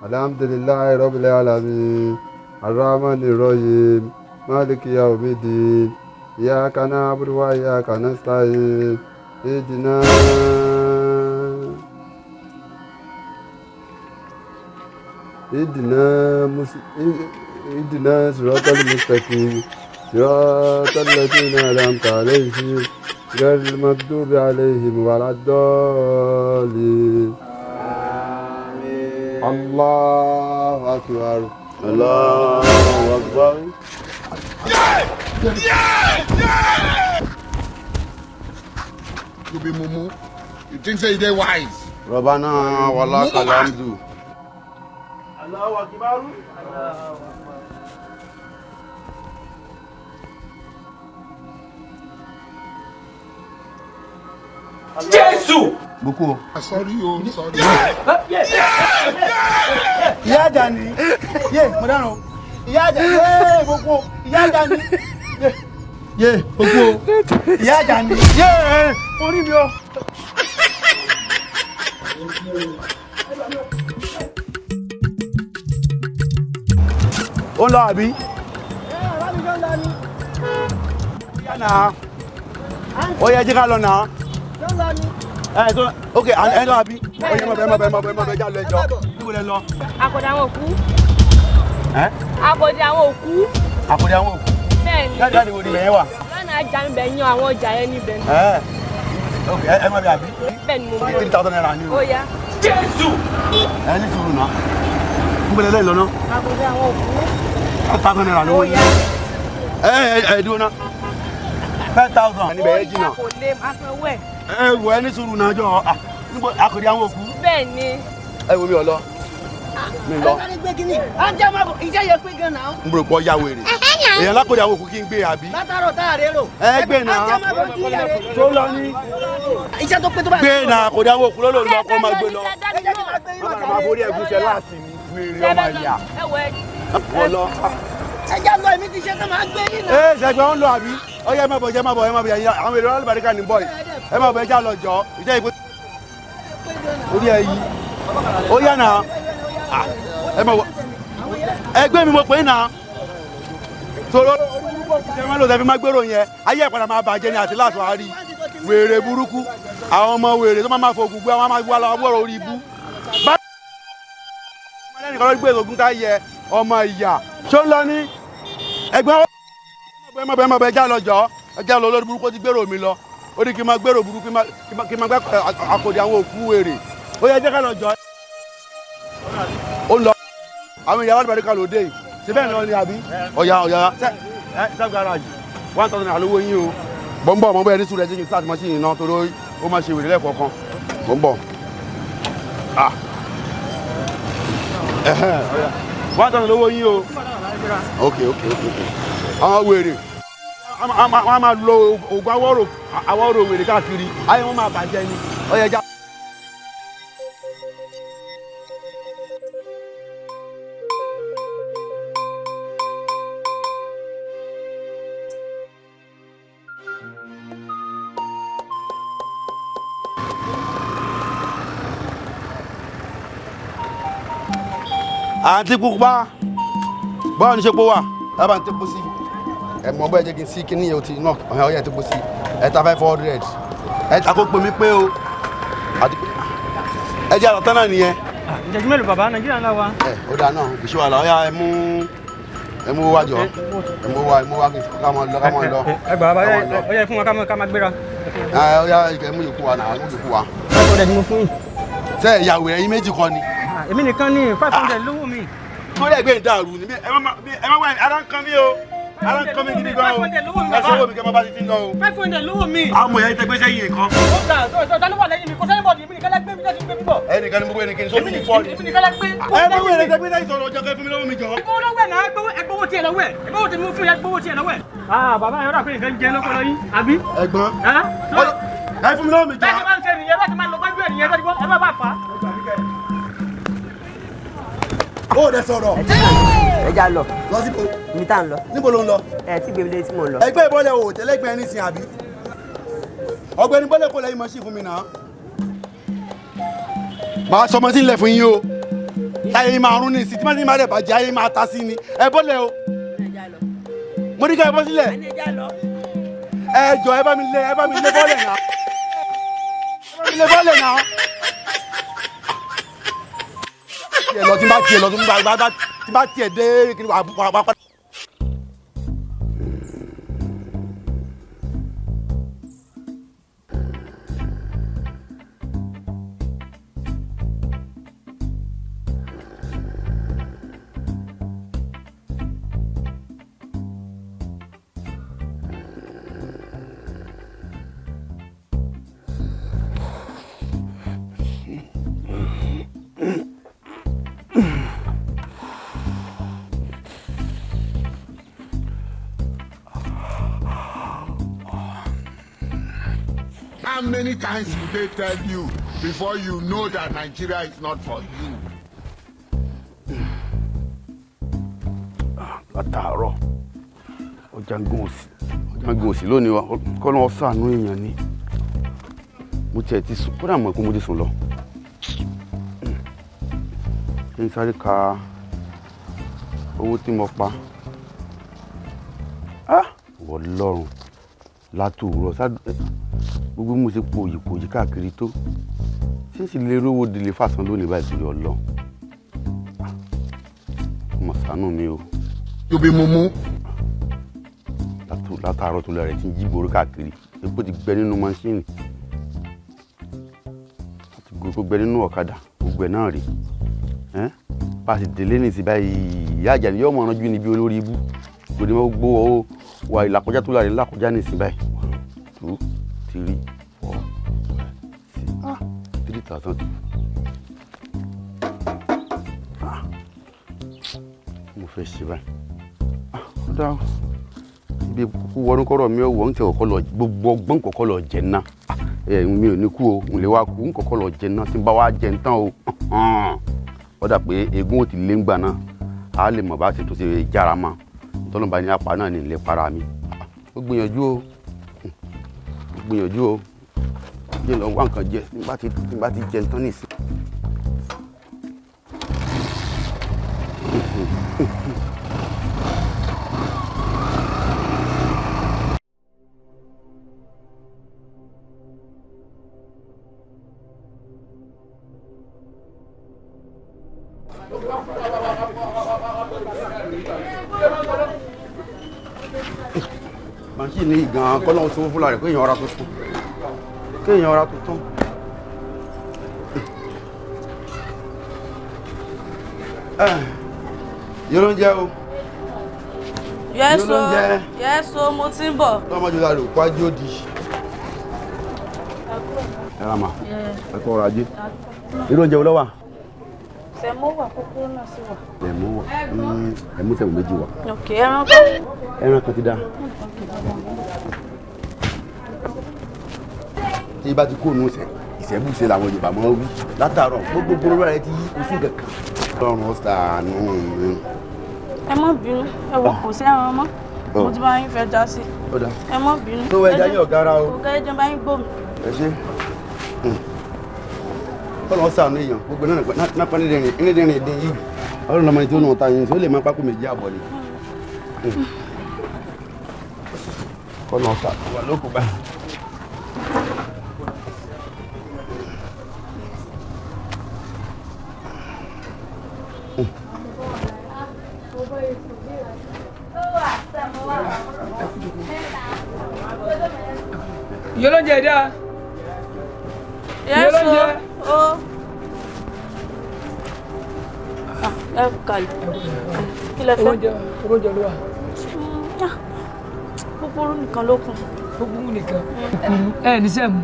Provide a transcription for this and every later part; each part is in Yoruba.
Alhamdulillahi rabbil alamin. Arrahmanir rahim. Maliki yawmiddin. Iyyaka na'budu wa iyyaka nasta'in. Ihdina ihdina ihdina siratal mustaqim. Siratal ladzina an'amta alayhim ghayril maghdubi alayhim waladdallin. Allahu akbar. Allahu akbar. You be mumu. You think say you dey wise? Rabbana walakal hamdu. Allahu akbar. Jésù. Buku. Sorry o, sorry. Ìyá Àjàní, yé mo dáràn o. Ìyá Àjàní, yé gbogbo ìyá Àjàní, yé gbogbo ìyá Àjàní, yé orí mi o. Ó ń lọ àbí? Yá nà. Ó yẹ jí ká lọ nà. Ẹ tó ok ẹ lọ àbí? Ó yẹ má bẹ má bẹ má bẹ má bẹ já lọ ẹjọ́. Níbo lẹ lọ? Àkọ̀dé àwọn òkú. Ẹ́ Àkọ̀dé àwọn òkú. àkòdì àwọn òkú. Bẹ́ẹ̀ ni. Jáde jáde wo ni ibẹ̀ yẹn wà? Lọ́nà ajá ń bẹ̀ yan àwọn ọjà yẹn níbẹ̀ ni. Ẹ́ ok ẹ má bẹ àbí? Bẹ́ẹ̀ ni mo mọ̀. 3,000 naira ni o. Ó yá. Jésù. Ẹ ní sùúrù náà. Níbo lẹ lẹ́yìn lọ náà? Àkọ̀dé àwọn òkú. 5,000 naira lówó Ó yín. yá. Ẹ ẹ ẹ dúró náà. 5,000. Níbẹ̀ Ó yẹn yá jìnnà. kò lè máa sanwó ẹ̀. Ẹ wò ẹ ní sùúrù náà jọ. Níbo àkòdì àwọn òkú? Bẹ́ẹ̀ ni. Ẹ wo mi ò lọ. Mi lọ. Sáré gbé kínní. À ń jẹ́ máa bọ̀, iṣẹ́ yẹn pé gan náà. N bò pọ̀ ya wèrè. Èèyàn lákòdì àwọn òkú kí n gbé àbí? Látàárọ̀ tá a rérò. Ẹ gbé náà. À ń jẹ́ máa bọ̀ tí ìyá rẹ̀. Tó lọ ní. Iṣẹ́ tó pé tó bá. Gbé náà àkòdì àwọn òkú lọ́lọ́ lọ kó máa gbé lọ. Ẹ jẹ́ kí n máa gbé yín lọ Wọ́n máa forí ẹ̀gúnṣẹ́ láàsì mi. Wèrè ọmọ ìyá. Ẹ wọ ẹ. Wọ́n lọ. Ẹ jẹ́ lọ, èmi ti ṣe tó máa gbé yín náà. Ẹ ṣẹ̀gbọ́n ń lọ àbí? Ó yẹ ẹ má bọ̀ ẹ má bọ̀ ẹ má bọ̀ ẹ̀yin àwọn èrò alábàríkà ní bọ̀ yìí. Ẹ má bọ̀ ẹ já lọ jọ. Ìjẹ́ ìpè. Orí ẹ yí. Ó yá náà. Ẹ má bọ̀. Ẹgbẹ́ mi mo pè é náà. Tòró ṣe máa lò tẹ́fí máa gbèrò yẹn. Ayé ẹ̀ padà máa bàjẹ́ ni àti láti wá rí. Wèrè burúkú. Àwọn ọmọ wèrè tó máa máa fògùn gbé àwọn máa wá lọ wọ́rọ̀ orí ibú. Bá lẹ́nìkan ló gbé ògùn ká yẹ ọmọ ìyà. Ṣó ń lọ ní? Ẹgbẹ́ ẹ má bẹ ẹ má bẹ já lọ jọ ẹ já lọ lórí burúkú ó ti gbèrò mi lọ ó ní kí n máa gbèrò burúkú kí n máa gbẹ àkòdì àwọn òkú wèrè ó yẹ jẹ́ ká lọ jọ. Ó lọ àwọn ìyá aládùúgbò ló dé yìí ṣe bẹ́ẹ̀ náà ni àbí ọ̀yà ọ̀yà sẹ́f garage 1,000 naira lówó yín o. Bọ́ńbọ̀ mọ́ bẹ́ẹ̀ ní sùúrù ẹ jẹ́ kí n start machine náà torí ó máa ṣe wèrè lẹ́ẹ̀kọ̀ọ̀kan bọ́ńbọ̀ ah 1,000 lówó yín o. Ok ok ok ok àwọn wèrè wọ́n máa lo oògùn awọ́rò wèrè káàkiri ayé wọn máa bàjẹ́ ni ó yẹ já. Àǹtí pupa báwo ni ṣe pọ̀ wà ẹ bá ń tẹ́kọ̀ sí ẹ mọ bóyá jẹ́ kí n sí kí níyẹn o ti náà ọ̀hún ọ̀yẹ́ tẹ́kọ̀ sí ẹ ta 500 ẹ ta kó pè mí pé o àti pé ẹ jẹ́ àlọ́tán náà nìyẹn. Ìjẹ́jú mélòó bàbá Nàìjíríà ńlá wa. Ẹ ó dáa náà kò sí wàhálà ọ̀yà ẹ mú wá jọ ẹ mú wá ká máa lọ ká máa lọ. Ẹ gbà bàbá ó yẹ fún wa ká máa gbéra. Ẹ ọ̀yà ẹ mú yòókù wa náà ẹ mú yòókù wa. 500 ni mo fún yín. Ṣé ìyàwó ẹ̀yin méjì kọ́ ni? Èmi nìkan ní 500 lówó mi. Torí ẹgbẹ́ ìdàrú ni ẹ má wá ara ń kan mí o ara ń kan mí gidi gan o ẹ ṣe owó mi kẹ́ máa bá ti ti ń lọ o. 500 lówó mi. Àwọn ọmọ yẹn tẹ gbé sẹ́yìn nǹkan. Ó ta ọ̀tọ̀ ló wà lẹ́yìn mi kò sẹ́yìn bọ̀dì èmi nìkan lẹ́gbẹ́ mi lẹ́sìn gbé mi bọ̀. Ẹnìkan ni gbogbo ẹnìkan sórí mi fọ́ ni. Èmi nìkan lẹ́gbẹ́. Ẹ gbogbo ẹnìkan tẹ gbé sẹ́yìn sọ̀rọ̀ ọjọ́ kẹ́ fún mi lọ́wọ́ mi jọ. Ẹgbówó lọ́wọ́ ẹ̀ náà ẹgbówó tiẹ̀ lọ́wọ́ ẹ̀ ẹgbówó tí mo fún yẹn ẹgbówó tiẹ̀ lọ́wọ́ ẹ̀. Ah bàbá yẹn rà pé nǹkan jẹ lọ́pọlọ yín àbí. Ẹ̀gbọ́n ẹ fún mi lọ́wọ́ mi jọ. Bẹ́ẹ̀ ni máa ń ṣe nìyẹn bẹ́ẹ̀ ni máa ń lọ gbájú ẹ̀ nìyẹn bẹ́ẹ̀ ni ẹ má bàa fà á. Ó dẹ sọ̀rọ̀. Ẹ já lọ. Lọ síbo. Ibi tá à ń lọ. Níbo ló ń lọ? Ẹ tí gbèmí létí mò ń lọ. Ẹgbẹ́ ìbọ̀lẹ̀ o tẹ́lẹ̀gbẹ́ ẹni sìn àbí? Ọ̀gbẹ́ni bọ́lẹ̀ kò lẹ́yìn mọ́ṣí fún mi náà. Màá sọmọ sí ilẹ̀ fún yín o. Táyé yín máa rún ní ìsìn tí máa ní máa rẹ̀ bàjẹ́ ayé máa ta sí ni. Ẹ bọ́lẹ̀ o. Mo ní ká ẹ bọ́ sílẹ̀. Ẹ jọ ẹ bá mi lé bọ́lẹ̀ náà. Ẹ bá mi lé bọ́lẹ̀ náà. Tiẹ̀ lọ tí n bá tiẹ̀ lọ tí n bá tiẹ̀ dé kí ni wà á padà. How many times will they tell you before you know that Nigeria is not for you? Látàárọ̀ ọjà ń gún òsì lónìí wa kọ́ ló ń ṣàánú èèyàn ni. Mo tiẹ̀ ti sùn kódà mọ̀ pé mo ti sùn lọ. Kí n sáré ka owó tí mo pa. Wọ́n lọ́rùn látòwúrọ̀ gbogbo mo ṣe pòyì káàkiri tó ṣé sì lè rówó délé fàṣán lónìí báyìí torí Ọlọ́run ọmọ ṣàánú mi o. You be mumu. Látàárọ̀ tó lọ rẹ̀ ti ń jí gbòòrò káàkiri epo ti gbẹ nínú mọ́ṣíìnì àti gbogbo gbẹ nínú ọ̀kadà gbogbo ẹ̀ náà rè é bá a sì délé ní ìsìn báyìí ìyá Àjàní yóò mọ̀ ọ́nà ju níbi olórí ibú gbòdì mọ́ gbogbo wà ìlàkọjá tó láre ńlákọjá ní ìsìn báyìí 1 2 3 4 5 6 3,002. Mo fẹ́ ṣe báyìí. Ó dá o. Ibi kúkú wọnú kọ́rọ̀ mi ò wọ̀ ń tẹ ọ̀kọ́ lọ gbogbo ọgbọ́n kọ̀kọ́ lọ jẹ ná. Mi ò ní kú o, n lè wá kú ń kọ̀kọ́ lọ jẹ ná tí n bá wá jẹ ń tán o. Ó dà pé eégún ò ti lé ńgbà náà. A lè mọ̀ bá ṣe tó ṣe jára mọ́. Tọ́lọ́mọba ní apá náà ní ilé para mi. Ó gbìyànjú o. Gbìyànjú o jẹ́ lọ wá nǹkan jẹ tí bá ti jẹ tán nìsín. Màṣíìnì gan-an kọ́ lọ́wọ́ sọ́wọ́ fúnra rẹ̀ kéèyàn ọ̀rá tuntun kéèyàn ọ̀rá tuntun. Yóò ló ń jẹ́ o. Yes o, yes o, mo ti ń bọ̀. Tọ́mọdé la rò kwájú òdì. Ẹ ra mà, ẹ kọ́ ọrọ̀ ajé. Irú oúnjẹ wo ló wà? Sẹ̀mó wà, kúkúrú náà sì wà. Sẹ̀mó wà, ẹ̀mú sẹ̀mó méjì wà. Ok, ẹran kan. Ẹran kan ti dá. Tí ibà ti kó òun sẹ, ìṣẹ́bùṣe làwọn Yorùbá máa ń wí. Látàárọ̀ gbogbo gbogbo rẹ̀ ti yí kò sí nǹkan kan. Ọlọ́run ṣàánú mi. Ẹ má bínú, ẹ wò kò sí ẹran mọ́. Mo ti bá yín fẹ́ já sí. Ẹ má bínú. Tó ẹja yín ọ̀gá ara o. Kò kẹ́ ẹjọ́ bá yín gbòmí. Ẹ ṣé. Ọlọ́run ṣàánú èèyàn gbogbo náà nápa nídìrín ìdín yìí. Ọlọ́run lọ́mọ tí ó nù ta yín sí ó lè máa pákó méjì àbọ̀ ni. Ọlọ́run ṣàánú wà lóko báyìí. Ìyá olóúnjẹ dá. Yes o. O. Ẹ kàlẹ̀. Kí lẹ fẹ́? Oúnjẹ ló wà. Kúkúrú nìkan ló kù. Kúkúrú nìkan. Kúkúrú ẹ ní sẹ́mu.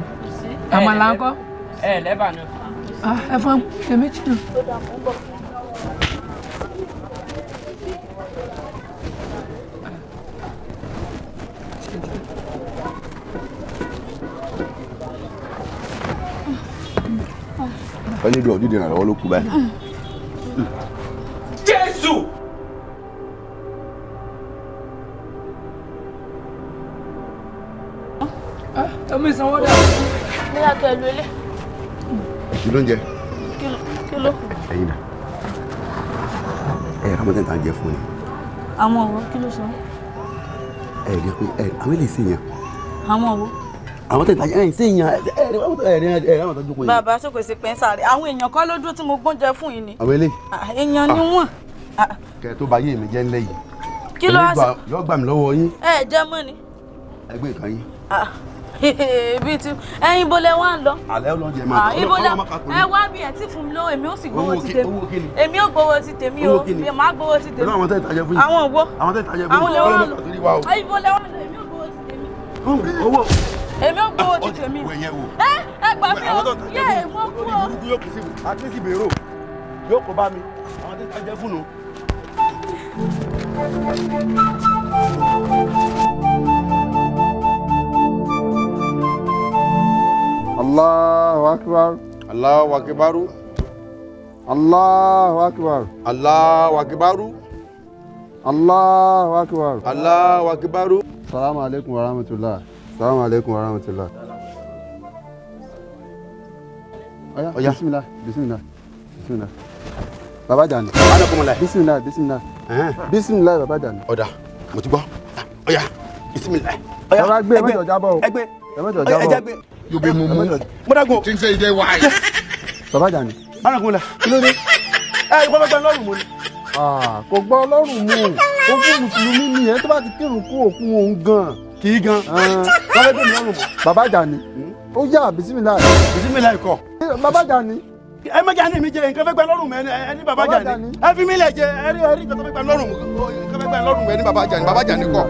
Àmàlà ńkọ́. Ẹ lẹ́bà náà. Ẹ fún ẹ méjì náà. Ó dà mú bọ̀. Wọ́n ní ìdí ìrànlọ́wọ́ ló kú báyìí. Jésù. Ọmọ ìsanwó dà. Bóyá kẹ́ ẹ lu ilé. Kí ló ń jẹ? Kí ló? Ẹyin dà. ká mọ tẹ́ ń tà jẹ fún ni. Àwọn wo? Kí ló sọ? Ẹ rí pé ẹ àwọn eléyìí sì yàn. Àwọn wo? Àwọn tẹ́ ń tà jẹ ẹ sì yàn ẹ ẹ ẹ ẹ àwọn tó jókòó yìí. Bàbá ṣe kò sí pé ń sáré. Àwọn èèyàn kọ́ ló dúró tí mo gbóúnjẹ fún yìí ni. Àwọn eléyìí. Èèyàn ni wọ́n. Kẹ tó bá yé mi jẹ́ ńlẹ̀ yìí. Kí ló wá sí? Yọ gbà mí lọ́wọ́ yín. Ẹ jẹ́ mọ́ ni. Ẹgbẹ́ ìkan yín. Ibi tí ẹyin bolẹ wá ń lọ. Alẹ́ ọlọ́jẹ̀ máa tọ́ ibo lẹ ẹ wá bí ẹ tí fún mi lówó, èmi ó sì gbowó ti tèmi. Èmi ó gbowó ti tèmi o, èmi máa gbowó ti tèmi. Àwọn tẹ́ ìtajà fún yín. Àwọn wo? Àwọn tẹ́ ìtajà fún yín. Àwọn lè wá lọ. Ibo lẹ wá lọ, èmi ó gbowó ti tèmi. Owó. Èmi ó gbowó ti tèmi. Ẹ ẹ gbà mí o, yé mo kú o. Yóò kù sí àtúnṣe bèrò yóò kó bá mi àwọn tẹ́ ìtajà fún un. Allahu akbar. Allahu akbar. Allahu akbar. Allahu akbar. Allahu akbar. Allahu akbar. Salamu alaikum wa rahmatullah. Salamu alaikum wa rahmatullah. Oya, bismillah, bismillah, bismillah. Baba Jani. Bismillah, bismillah. Bismillah, Baba Jani. Ọ̀dà, mo ti gbọ́. Oya, bismillah. Oya, ẹ gbé, ẹ má jọ jábọ́ o. Ẹ gbé, ẹ má jọ jábọ́ o. You be mumu. Mo Think say you dey wise. Baba Jani. Anakunla. Kí ló dé? Ẹ ìkọ́ fẹ́ gbọ́ lọ́rùn mu ni. Kò gbọ́ ọlọ́run mu. Ogún Mùsùlùmí ni ẹ tó bá ti kírun kú òkú òun gan. Kì í gan. Wọ́n fẹ́ gbé mi lọ́rùn mu. Baba Jani. Ó yá bisimilayi. Bisimilayi kọ. Baba Jani. Ẹ má Jani mi jẹ nǹkan fẹ́ gbẹ lọ́rùn mu ẹni Baba Jani. Ẹ fi mi lẹ̀ jẹ ẹ rí nǹkan tó fẹ́ gbẹ lọ́rùn mu nǹkan fẹ́ gbẹ lọ́rùn mu ẹni Baba Jani. Baba Jani kọ.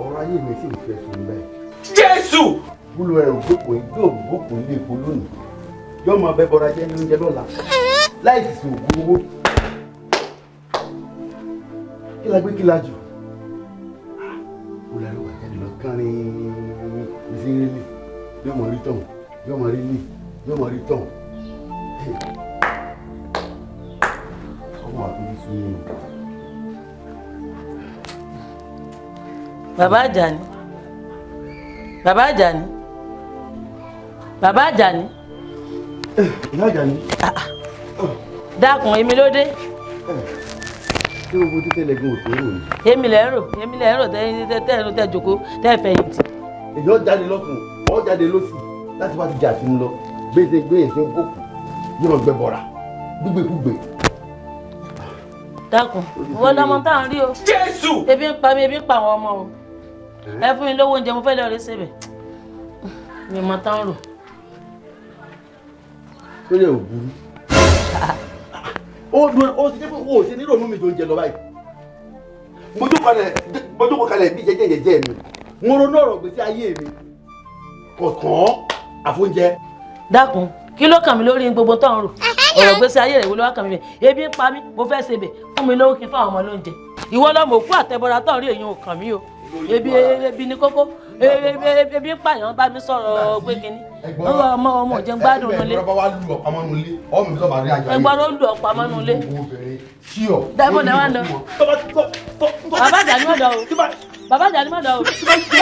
Ọ̀rọ̀ ayé mi sì ń fẹ́ sùn bẹ́ẹ̀. Jésù! Búlù ẹ̀ ògbókùn yóò gbókùn ilé epo lónìí. Yóò máa bẹ bọra jẹ́ ní oúnjẹ lọ́la. Láì sì sùn ògùn owó. Kí la gbé kí la jù? Ó lárí wà jáde lọ kánrin sí rílì. Yóò máa rí tọ̀hún, yóò máa rí lì, yóò máa rí tọ̀hún. Ọmọ àtúntò sùn yìí. Baba Ajani. Baba Ajani. Baba Ajani. Ìyá Ajani. Dákun, èmi ló dé. Ṣé gbogbo títẹ̀ lẹ́gùn òtún rò ni? Èmi lẹ́ ń rò, èmi lẹ́ ń rò tẹ́ tẹ́ jòkó tẹ́ fẹ̀yìntì. Èyí ó jáde lọ́kùn, ó jáde lọ́sì láti wá ti jà sí ń lọ. Gbèsè gbèsè ń gòkù, yóò lọ gbẹ bọ̀rà, gbígbékúgbè. Dákun, ìwọ lọmọ tá à ń rí o. Jésù! Ebi ń pa mi, ebi ń pa àwọn ọmọ o. Ẹ fún mi lówó oúnjẹ, mo fẹ́ lọ rí síbẹ̀. Mi mọ tán rò. Tó lè ò burú. Ó dùn ó sì jẹ́ pé o ò ṣe nílò mi tó ń jẹ lọ báyìí. Mo jókòó kalẹ̀ bí jẹ́jẹ́ jẹ́jẹ́ mi. Mo ronú ọ̀rọ̀ gbèsè ayé mi. Kò kàn àfóúnjẹ. Dákun, kí ló kàn mí lórí gbogbo tó ń rò? Ọ̀rọ̀ gbèsè ayé rẹ̀ wo ló wá kàn mí bẹ̀? Ebi ń pa mí, mo fẹ́ sebẹ̀, fún mi lówó kí n fáwọn ọmọ lóúnjẹ. Ìwọ lọmọ òkú àtẹbọra tó ń rí èèyàn ò kàn mí o. Ebi ebi ni kókó, ebi ń pààyàn bá mi sọ̀rọ̀ pé kínní. Ọmọ ọmọ òjẹ́ ń gbádùn nulẹ̀. Ẹgbọ́n ló lù ọ̀pá mọ́nu ilé. Dábò lẹ wá lọ. Bàbá Àjàní má lọ o. Bàbá Àjàní má lọ o.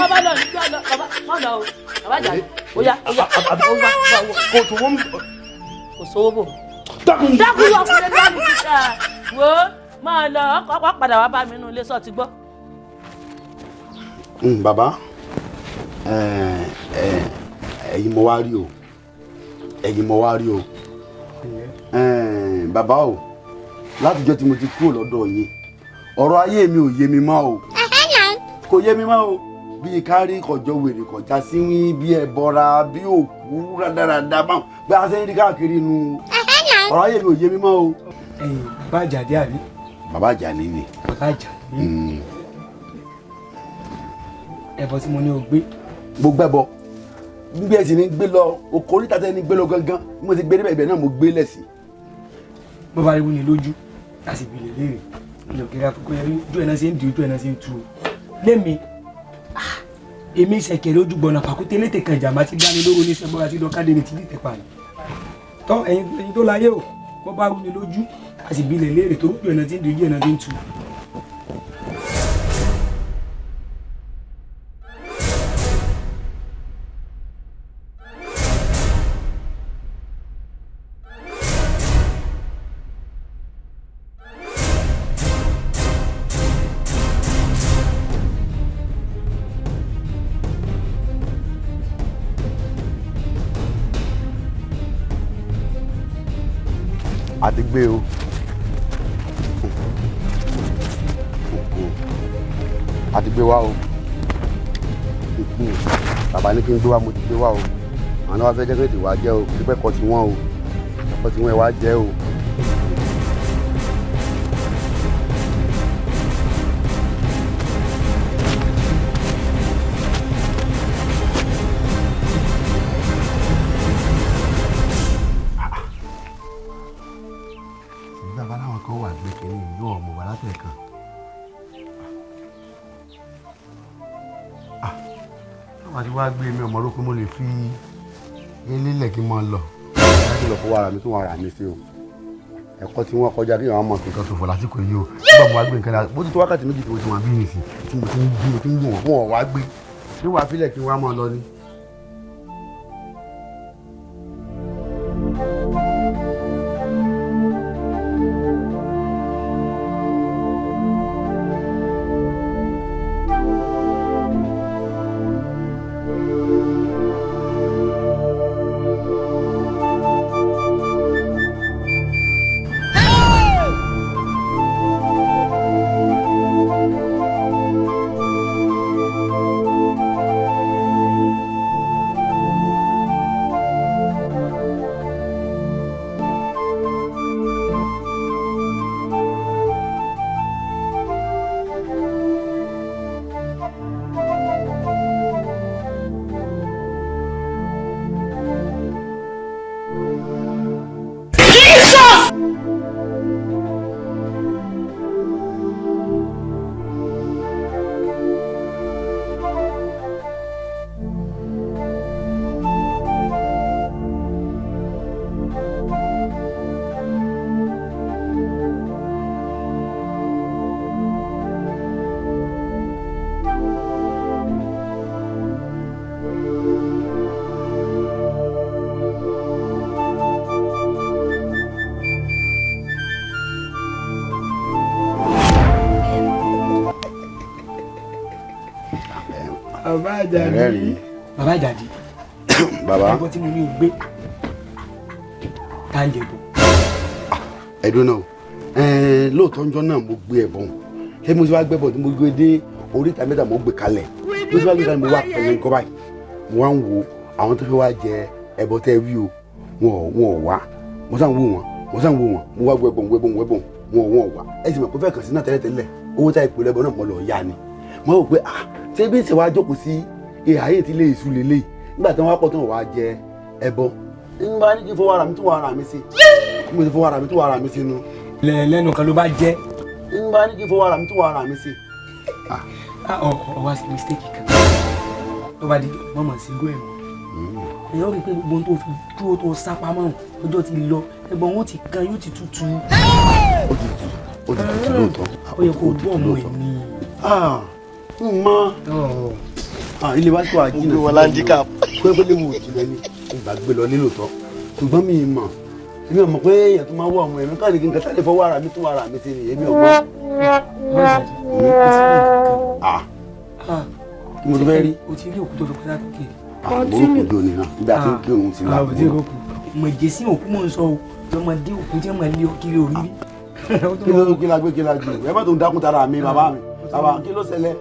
Bàbá lọ ní lọ bàbá má lọ o. Bàbá Àjàní ó yá ó yá ó wá wá. Kò sówó bò. Dákun yọ ọkùnrin lánàá ti ká. Wo máa lọ ọkọ̀ padà wá bá mi nínú ilé sọ ti gbọ́. Bàbá ẹ̀yin mo wá rí o, ẹ̀yin mo wá rí o. Bàbá o, látijọ́ tí mo ti kúrò lọ́dọ̀ yín ọ̀rọ̀ ayé mi ò yé mi mọ́ o, kò yé mi mọ́ o. Bí kárí kọjọ wèrè kọjá síwín, bí ẹbọra, bí òkú rádaràda báwọn bí a ṣe ń rí káàkiri nu, ọ̀rọ̀ ayé mi ò yé mi mọ́ o. Ẹ̀yin Bàbá Àjàdí àbí? Bàbá Àjàní ni. Bàbá Àjàní. Ẹbọ tí mo ní o gbé. Mo gbẹ́bọ bí ẹ sì ní gbé lọ oko oríta tẹ́ ní gbé lọ gangan bí mo ti gbé níbẹ̀ ibẹ̀ náà mo gbé lẹ̀ sí. Bó bá rí wúni lójú a sì bìlẹ̀ léèrè ilẹ̀ òkèrè àfikún yẹn ojú ẹ̀ náà ṣe ń di ojú ẹ̀ náà ṣe ń tu o. Lémi èmi ṣẹ̀kẹ̀rẹ̀ ojú gbọ̀nà pàkúté létè kan ìjàmbá ti dání lóró ní sẹ́gbọ́n àti dọ́kadé ní tìlí tẹ̀pa ni. Tọ́ ẹ̀yin tó láyé o Bọ́ bá rú ni lójú a sì bilẹ̀ léèrè tó rújú ẹ̀nà tí ń dojú ẹ̀nà tí ń tu. Àti gbé o, àti gbé wá o. Bàbá ní kí n gbé wá, mo ti gbé wá o. Àwọn náà wá fẹ́ jẹ́ kí ètò wá jẹ́ o, kí pẹ́ kọ́ tí wọ́n o, ẹ̀kọ́ tí wọ́n ẹ wá jẹ́ o. Bàbá láwọn kan wà gbé kínní ìlú ọmọ wa látẹ̀kan. Táwọn àti wá gbé mi ọmọ rò pé mo lè fi ilé kí n máa lọ. Láti lọ fọwọ́ ara mi tún ara mi sí o. Ẹ̀kọ́ tí wọ́n kọjá kí àwọn ọmọ nǹkan ṣòfò lásìkò yìí o. Nígbà mo wá gbé nǹkan dáa, bó ti tó wákàtí méjì tí mo ti wà bí nìsín tí mo ti ń gbé mo ti ń wò wọ́n fún ọ̀ wá gbé. Ṣé wàá fílẹ̀ kí n wá máa lọ ni? Bàbá Àjàdí. Bàbá Àjàdí. Bàbá. Ẹ̀gbọ́n tí mo ní o gbé tá ń jẹ bọ̀. Ẹ̀dùn náà lóòótọ́ ńjọ́ náà mo gbé ẹ̀bọ̀n. Ṣé mo ti wá gbé ẹ̀bọ̀n tí mo gbé dé oríta mẹ́ta mo gbé kalẹ̀. Mo ti wá gbé kalẹ̀ mo wá pẹ̀lú nǹkan báyìí. Mo wá ń wo àwọn tó fẹ́ wá jẹ ẹbọ tẹ́ wí o. Wọn ò wá. Mo sàn wò wọ́n. Mo sàn wò wọ́n. Mo wá gbé ẹ̀bọ̀n gbé ẹ̀bọ̀n wọn ò wá. Ẹ sì mọ̀ pé fẹ́ kàn sí náà tẹ́lẹ̀tẹ́lẹ̀. Owó tá ìpè lẹ́bọ̀ náà mo lọ yá ni. Mo rò pé ah ṣé bí ṣe wá jókòó sí ìhà yìí ti lé ìṣú lélẹ̀ nígbà tí wọ́n wá pọ̀ tó wọ́n wá jẹ ẹbọ ń bá ní kí n fọwọ́ ara mi tún wọ ara mi sí mo ti fọwọ́ ara mi tún wọ ara mi sí nu. Lẹ́nu kan ló bá jẹ́. Ń bá ní kí n fọwọ́ ara mi tún wọ ara mi sí. Ọ wá sí mistake kan tó bá di mọ̀mọ́ sí irú ẹ̀ mọ́. Èèyàn rí i pé gbogbo ohun tó fi dúró tó sá pamọ́ ọjọ́ ti lọ ẹ̀gbọ́n wọn ti kan yóò ti tutù. Ó ti tutù, ó ti tutù lóòótọ́. Ó yẹ kó o bọ́ ọmọ ẹ̀ ní. Mọ ilé wa tó àjìnà wọn landicap pé léwu òjìnà ni ìgbà gbé lọ nílò tán, ṣùgbọ́n mi mọ̀ èmi ò mọ̀ pé èèyàn tó máa wọ ọmọ ẹ̀mí káàdì kí n kẹta lè fọwọ́ ara mi tún ara mi sí ni èmi ò mọ̀. Kí mo tó fẹ́ rí. O ti rí òkú tó fi kọjá tókè. Mo rò kò dóni náà nígbà tí ń kí òun ti là. Mọ̀jẹ̀sí òkú mò ń sọ o, lọ́mọdé òkú tí wọ́n máa lé ọ kiri orí rí. Kí ló kí la gbé kí la jù ẹ má tó ń dákún tara mi bàbá mi bàbá kí ló ṣẹlẹ̀.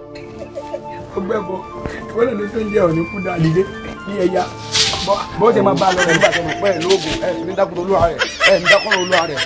Ọgbẹ́ bọ ìwọ náà ló tó ń jẹ òní kú dáa dìde ní ẹ̀yà bó ṣe máa bá a lọ rẹ̀. Nígbà tó mọ̀ pé ẹ̀ lóògùn ẹ̀ ní dákun olúwa rẹ̀ ẹ̀ ní dákun olúwa rẹ̀